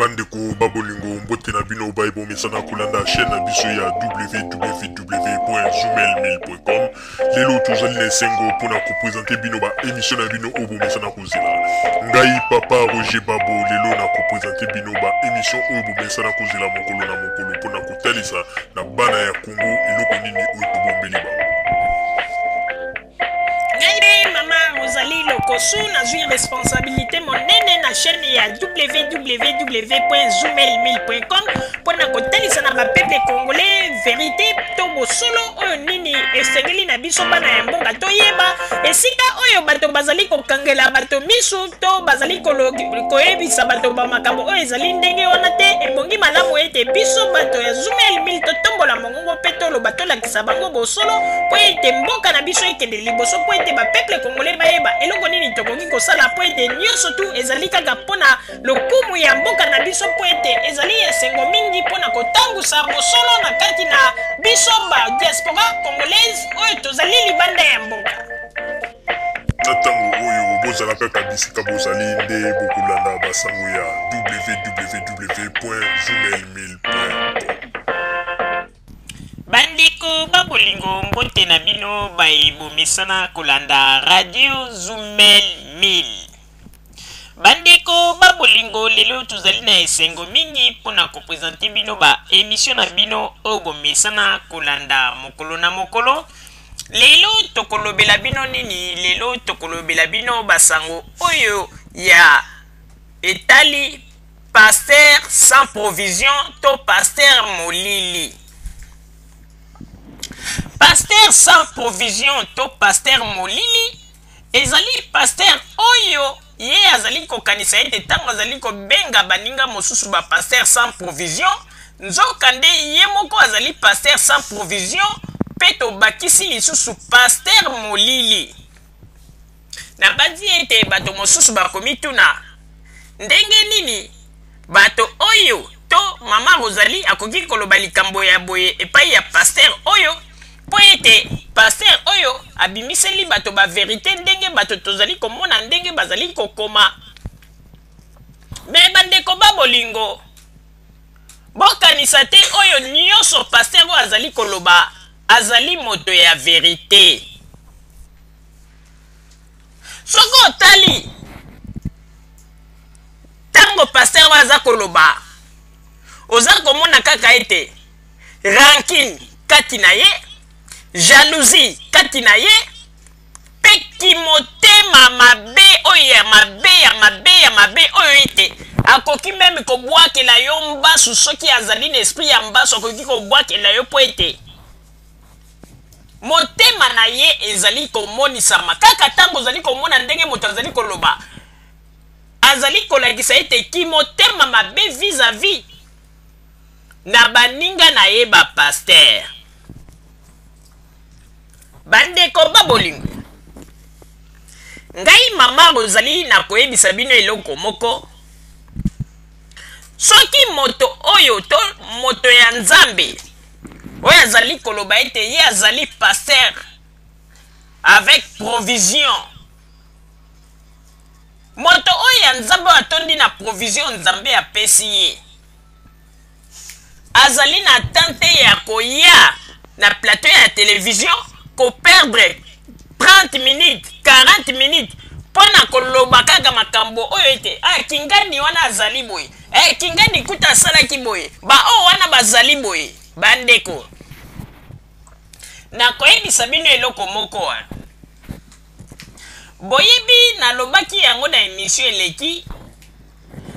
Bandeko ba bolingo, mbote na bino baye bomesana kolanda chaîne na biso ya www.zoomail1000.com. Lelo tozali na esengo mpona kopresente bino ba émission na bino oyo bomesana kozela. Ngai papa Roger Babo lelo na kopresente bino ba émission oyo bomesana kozela mokolo na mokolo mpona kotalisa na bana ya Congo eloko nini oyo tobombeli bango. Ngai mpe mama Rosalie Lokosu nazwi responsabilité monene na chaîne ya www.zoomel1000.com mpo na kotalisa na bapeuple congolais verité to bosolo oyo nini esengeli na biso bana ya mboka toyeba esika oyo bato bazali kokangela bato misu to bazali koyebisa bato ba makambo oyo ezali ndenge wana te. Ebongi malamu ete biso bato ya Zoomel 1000 totombola mongongo mpe toloba, tolakisa bango bosolo mpo ete mboka na biso ekende liboso, mpo ete bapeuple congolais bayeba eloko nini tokoki kosala, mpo ete nyonso tu ezali kaka mpo na lokumu ya mboka na biso, mpo ete ezali esengo mingi mpo na kotangusa bosolo na kati na biso ba diaspora congolaise oyo tozali libanda ya mboka. Na ntango oyo bozala kaka bisika bozali nde bokolanda basango ya www.zoomail1000.com. Bandeko ba bolingo, mbote na bino baye bomesana kolanda radio Zumel 1000. Bandeko ba bolingo, lelo tozali na esengo mingi mpona kopresente bino ba emission na bino oyo bomesana kolanda mokolo na mokolo. Lelo tokolobela bino nini? Lelo tokolobela bino basango oyo ya etali pasteur sans provision to pasteur molili. Pasteur sans provision to pasteur molili ezali pasteur oyo ye azali kokanisa ete ntango azali kobenga baninga mosusu ba pasteur sans provision, nzoka nde ye moko azali pasteur sans provision, mpe tobakisi lisusu pasteur molili. Nabanzi ete bato mosusu bakomituna ndenge nini bato oyo to mama Rosalie akoki koloba likambo ya boye epai ya pasteur oyo, mpo ete pasteur oyo abimiseli bato ba verite ndenge bato tozali komona ndenge bazali kokoma. Me bandeko ba bolingo, bokanisa te oyo nyonso pasteur oyo azali koloba azali moto ya verite. Soki otali ntango pasteur oyo aza koloba, oza komona kaka ete rancune kati na ye, jalousie kati na ye, mpe kimotema mabe oyo ya mabe ya mabe ya mabe oyo ete akoki meme kobwakela yo mbasu. Soki azali na esprit ya mbasu, akoki kobwakela yo mpo ete motema na ye ezali komonisama kaka ntango ozali komona ndenge moto azali koloba, azali kolakisa ete kimotema mabe vis-à-vis na baninga na ye bapasteur. Bandeko ba bolingo, ngai mama Rosalie na koyebisa bino eloko moko. Soki moto oyo to moto ya Nzambe oyo azali koloba ete ye azali pasteur avec provision, moto oyo ya Nzambe oyo atondi na provision Nzambe apesi ye, azali na temps te ya koya na plateau ya television koperdre 30 minutes, 40 minutes mpo na koloba kaka makambo oyo ete ah, kingani wana azali boye, eh, kingani kuta asalaki boye, baoyo wana bazali boye. Bandeko, nakoyebisa bino eloko moko wana. Boyebi, nalobaki yango na emission eleki,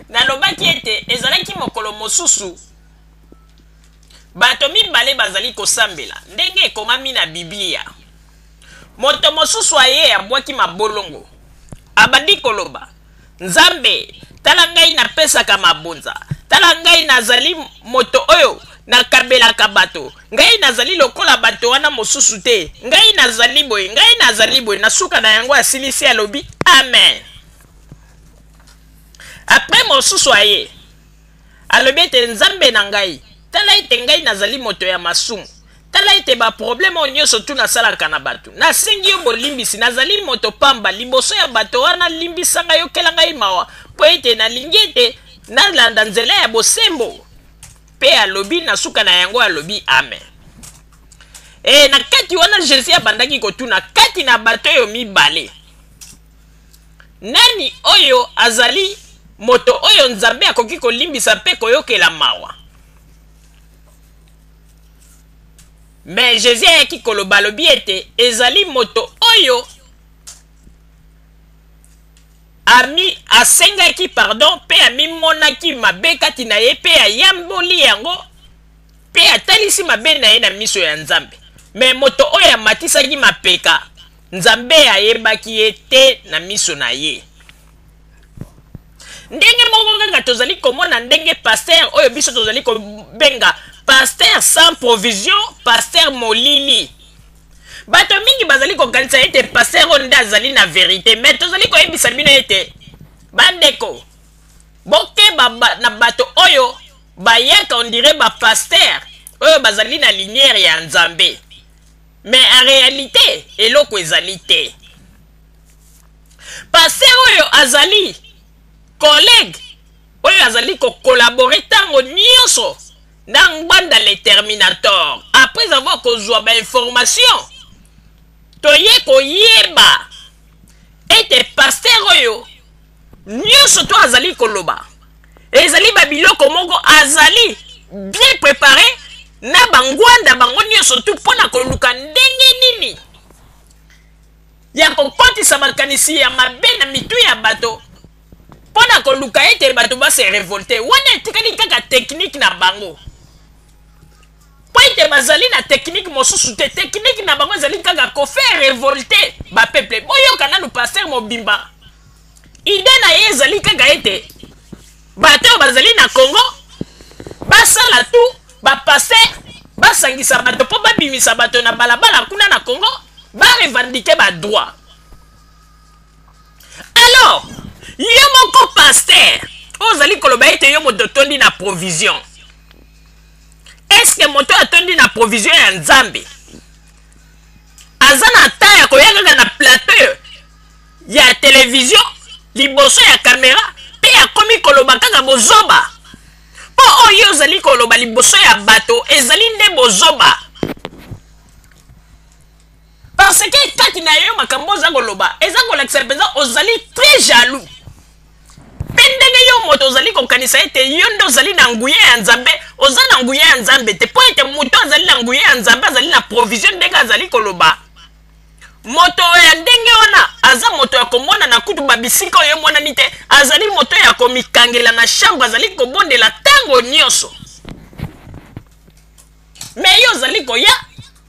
nalobaki ete ezalaki mokolo mosusu bato mibale bazali kosambela ndenge ekomami na Biblia. Moto mosusu aye abwaki mabolongo, abandi koloba: Nzambe, tala ngai napesaka mabonza, tala ngai nazali moto oyo nakabelaka bato, ngai nazali lokola bato wana mosusu te, ngai nazali boye, ngai nazali boye. Na suka na yango asilisi, alobi amen. Apres mosusu aye alobi ete Nzambe na ngai, tala ete ngai nazali moto ya masumu, tala ete baprobleme oyo nyonso tu nasalaka na bato, nasengi yo bolimbisi, nazali moto pamba liboso ya bato wana, limbisa ngai, yokela ngai mawa, mpo ete nalingi ete Nalanda nzela ya bosembo. Mpe alobi na suka na yango, alobi amen. E na kati wana Jesus abandaki kotuna kati na bato oyo mibale, nani oyo azali moto oyo Nzambe akoki kolimbisa mpe koyokela mawa? Me Jesus ayaki koloba, alobi ete ezali moto oyo ami asengaki pardon mpe amimonaki mabe kati na ye mpe ayamboli yango mpe atalisi mabe na ye na miso ya Nzambe. Me moto oyo amatisaki mapeka, Nzambe ayebaki ye te na miso na ye. Ndenge moko kaka tozali komona ndenge pasteur oyo biso tozali kobenga pasteur sans provision, pasteur molili. Bato mingi bazali kokanisa ete pasteur oyo nde azali na verite, me tozali koyebisa bino ete bandeko, bokeba ba, na bato oyo bayaka on dirait ba pasteur oyo bazali na lumière ya Nzambe, mais en réalité eloko ezali te. Pasteur oyo azali collègue oyo azali kokolabore ntango nyonso na Ngbanda le Terminator, après avoir kozwa bainformation, toye koyeba ete pasteur oyo nyonso to azali koloba ezali babiloko moko azali bien préparé na bangwanda bango nyonso tu mpo na koluka ndenge nini ya kokotisa makanisi ya mabe na mitu ya bato mpo na koluka ete bato base revolte. Wana etikali kaka teknike na bango, mpo ete bazali na teknike mosusu te. Teknike na bango ezali kaka kofaire revolte bapeuple. Boyoka nanu pasteur mobimba, ide na ye ezali kaka ete bato oyo bazali na Congo basala tu bapasteur, basangisa bato mpo babimisa bato na balabala kuna na Congo, barevandike badroit. Alors yo moko pasteur oyo ozali koloba ete yo moto otondi na provision, eske moto oyo atondi na provision ya Nzambe aza na temps ya koya kaka na plateau ya televizio liboso ya kamera mpe akomi koloba kaka bozoba? Mpo oyo ozali koloba liboso ya bato ezali nde bozoba, parce que kati na yo makambo oza koloba eza kolakisa mpenza ozali très jaloux. Mpe ndenge yo moto ozali kokanisa ete yo nde ozali na nguya ya Nzambe, oza na nguya ya Nzambe te, mpo ete moto azali na nguya ya Nzambe azali na provision. Ndenge azali koloba, moto ya ndenge wana aza moto ya komonana kutu babisika oyo emonani te, azali moto ya komikangela na chambre, azali kobondela ntango nyonso. Me yo ozali koya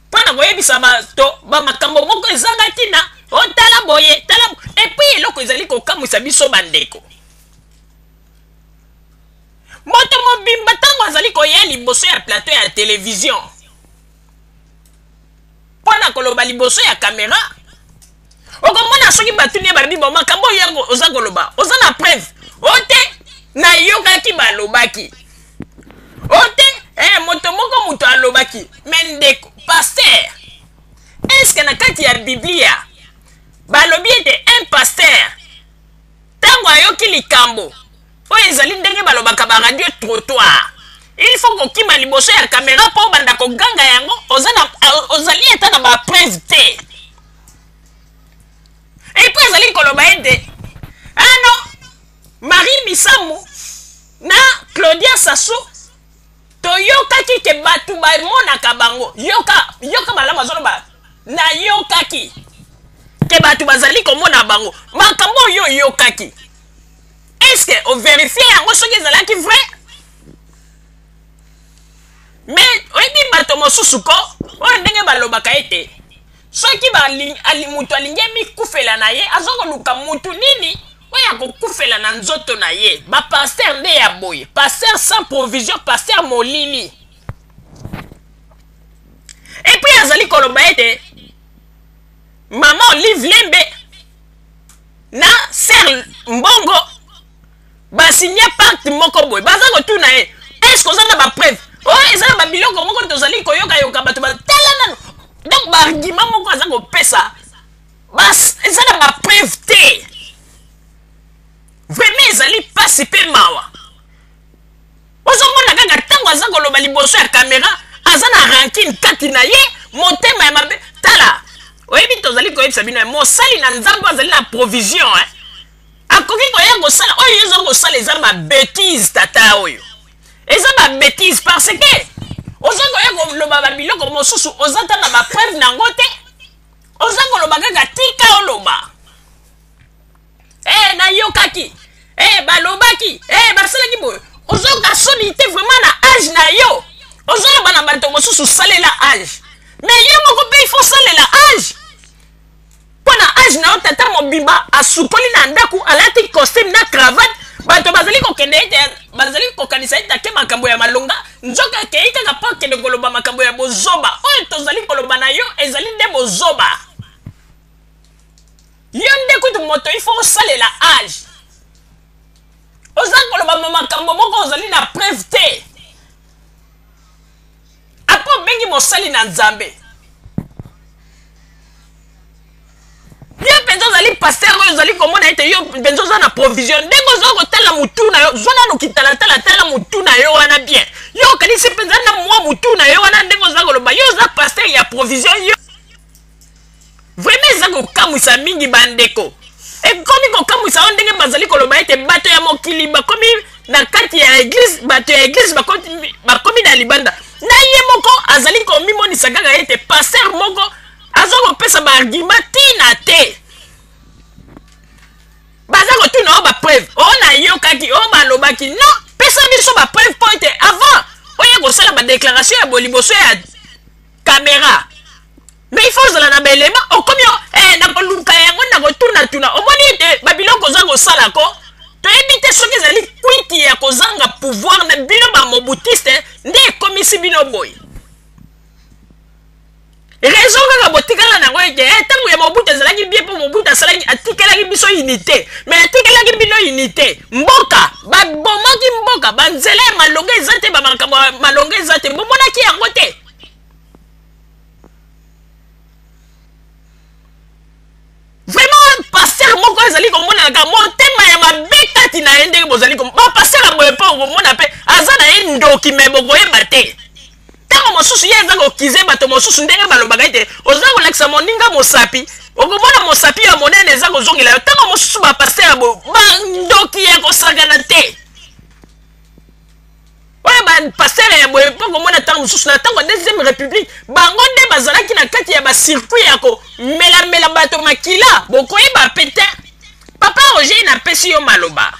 mpo na koyebisa bato bamakambo moko ezanga ntina, otala boye tala. Epuis eloko ezali kokamwisa biso bandeko, moto mobimba ntango azali koya liboso ya plateau ya televizio mpo na koloba liboso ya kamera, okomona soki batuni ye babi bo makambo oyo oza koloba oza na preuve o te, nayokaki balobaki o te, moto moko moto alobaki. Me ndeko pasteur, eske na kati ya Biblia balobi ete un pasteur ntango ayoki likambo oyo ezali ndenge balobaka ba radio trottoir, il faut kokima liboso ya kamera mpo obanda koganga yango? Ozali ata na bapreuve te. Epuis ezali koloba ete ano Marie Misamu na Claudia Sassou toyokaki ke bato bamonaka bango. Yoka, yoka malamu, azoloba nayokaki ke bato bazali komona bango. Makambo oyo oyokaki, eske overifie yango soki ezalaki vrai? Me oyebi bato mosusu ko oyo ndenge balobaka ete soki moto alingi amikufela na ye, aza koluka motu nini oyo akokufela na nzoto na ye. Bapaster nde ya boye, paster sans provision, paster molili. Epuis azali koloba ete mama Olive Lembe na ser Mbongo basigne pacte moko boye. Baza kotuna ye, eske oza na bapreuve? Oyo eza na babiloko moko tozali koyokayoka bato batala nano. Donc baargument moko aza kopesa eza na bapreuve te. Vraiment ezali mpasi mpe mawa. aza koloba liboso ya kamera, aza na rancune kati na ye, motema ya mabe. Tala, oyebi tozali koyebisa bino, mosali na Nzambe azali na provision, eh? Akoki koya kosala oyo yo oza kosala, eza ba bêtise tata, oyo eza ba bêtise, parce que oza koya koloba babiloko mosusu, oza ta na bapreuve na yango te, oza koloba kaka. Tika oloba. Nayokaki, balobaki, basalaki boye. Ozoyoka soni te vraiment na age na yo? Ozoloba na bato mosusu salela age, mais yo moko mpe il faut salela age. Mpo na age na yo, tata mobimba asukoli na ndako, alati costume na cravate, bato bazali kokende ete bazali kokanisa ete ake makambo ya malonga, nzoka akei kaka mpo akende koloba makambo ya bozoba. Oyo tozali koloba na yo ezali nde bozoba. Yo nde kutu moto il faut osalela age. Oza koloba makambo moko, ozali na preuve te. Apo obengi mosali na Nzambe, yo mpenza ozali pasteur oyo ozali komona ete yo mpenza oza na provision. Ndenge oza kotala motu na yo, zwa nano kitalatala, tala motu na yo wana bien. Yo okanisi mpenza na mwa motu na yo wana, ndenge oza koloba, yo oza pasteur ya provision? Yo vraiment eza kokamwisa mingi, bandeko. Ekomi kokamwisa oyo ndenge bazali koloba ete bato ya mokili bakomi na kati ya église, bato ya église bakomi na libanda. Na ye moko azali komimonisa kaka ete pasteur moko aza kopesa baargument ntina te. Baza kotuna oyo bapreuve, oyo nayokaki, oyo balobaki. Non, pesa biso bapreuve mpo ete avant oye kosala badéclaration ya boliboso ya caméra, mais il faut ozala na baelema. Okomi na koluka yango na kotunatuna, omoni ete babiloko oza kosala ko toyebi te soki ezali kwiti ya kozanga pouvoir na bino bamobutiste nde ekomisi bino boye. Raison kaka botikala nango ete ntango ya Mobutu ezalaki bien, mpo Mobutu asalaki, atikelaki biso unité, mais atikelaki bino unité, mboka babomaki, mboka banzela ya malonga eza te, bamakambo ya malonga eza te, bomonaki yango te. Vraiment, pasteur moko ezali komonanaka motema ya mabe kati na ye. Ndenge bozali bapasteur ya boye, mpo komona mpe aza na ye ndoki, mais bokoyeba te. Ntango mosusu ye eza kokize bato mosusu. Ndenge balobaka ete oza kolakisa moninga mosapi, okomona mosapi ya monene eza kozongela yo. Ntango mosusu bapasteur ya boye bandoki ya kosakana te. Oyo bapasteur ya boye, mpo komona ntango mosusu na ntango ya Deuxième République, bango nde bazalaki na kati ya bacircuit ya komelamela bato makila, bokoyeba pe te. Papa Roger, napesi yo maloba.